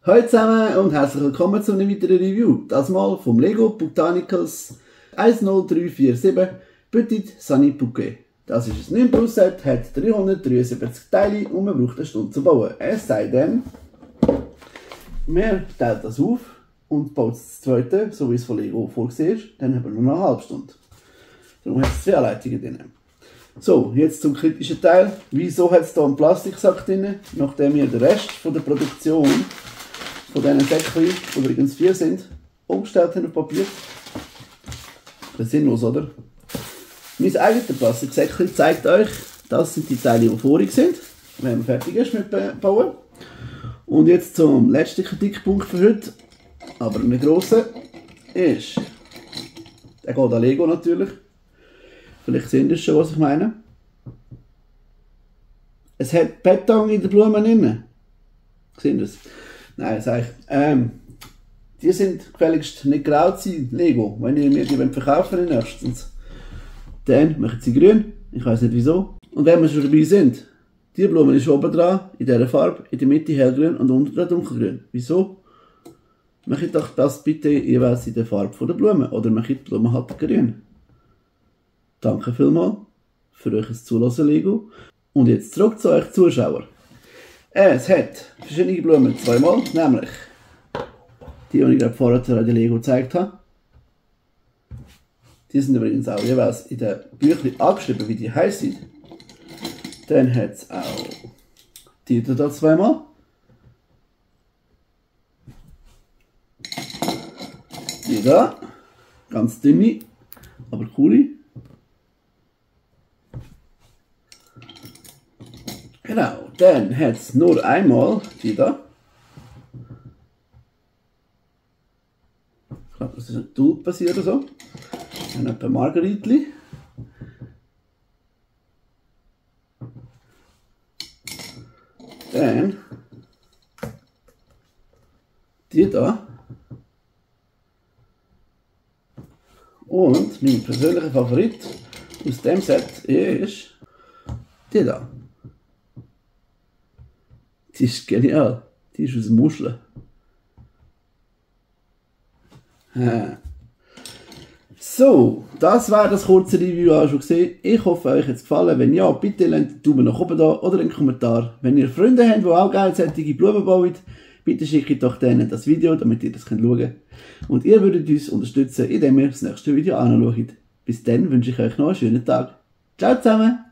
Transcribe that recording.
Hallo zusammen und herzlich willkommen zu einem weiteren Review. Das mal vom Lego Botanicals 10347 Petit Sunny Bouquet. Das ist ein 9 Plus Set, hat 373 Teile und man braucht eine Stunde zu bauen. Es sei denn, man teilt das auf und baut das zweite, so wie es von Lego vorgesehen ist, dann haben wir nur noch eine halbe Stunde. Darum hat es 2 Anleitungen drin. So, jetzt zum kritischen Teil. Wieso hat es hier einen Plastiksack drin, nachdem wir den Rest von der Produktion von diesen Säckchen, die übrigens 4 sind, umgestellt haben auf Papier? Das ist sinnlos, oder? Mein eigenes Plastiksäckchen zeigt euch, das sind die Teile, die vorig sind, wenn man fertig ist mit Bauen. Und jetzt zum letzten Kritikpunkt für heute, aber ein grosser, ist, der geht an Lego natürlich. Vielleicht sehen ihr schon, was ich meine. Es hat Beton in den Blumen drin. Sehen ihr es? Nein, sag ich. Die sind gefälligst nicht grau sein, Lego. Wenn ihr mir die verkaufen wollt, erstens, dann machen sie grün. Ich weiß nicht wieso. Und wenn wir schon dabei sind, die Blume ist oben dran, in dieser Farbe, in der Mitte hellgrün und unten dran dunkelgrün. Wieso? Macht doch das bitte jeweils in der Farbe der Blume. Oder macht die Blume halt grün. Danke vielmals für euch Zuhören, Lego. Und jetzt zurück zu euch Zuschauer. Es hat verschiedene Blumen zweimal, nämlich die ich gerade vorher an die Lego gezeigt habe. Die sind übrigens auch jeweils in den Büchern angeschrieben, wie die heißen. Dann hat es auch die da zweimal. Die da, ganz dünne, aber coole. Genau, dann hat es nur einmal die da. Ich glaube, das ist ein Tulp passiert oder so. Dann etwa Margaritli. Dann die da. Und mein persönlicher Favorit aus dem Set ist die da. Die ist genial. Die ist aus Muscheln. So, das war das kurze Review auch schon gesehen. Ich hoffe, euch hat es gefallen. Wenn ja, bitte lasst einen Daumen nach oben da oder einen Kommentar. Wenn ihr Freunde habt, die auch geil solche Blumen bauen, bitte schickt doch denen das Video, damit ihr das schauen könnt. Und ihr würdet uns unterstützen, indem ihr das nächste Video anschaut. Bis dann wünsche ich euch noch einen schönen Tag. Ciao zusammen!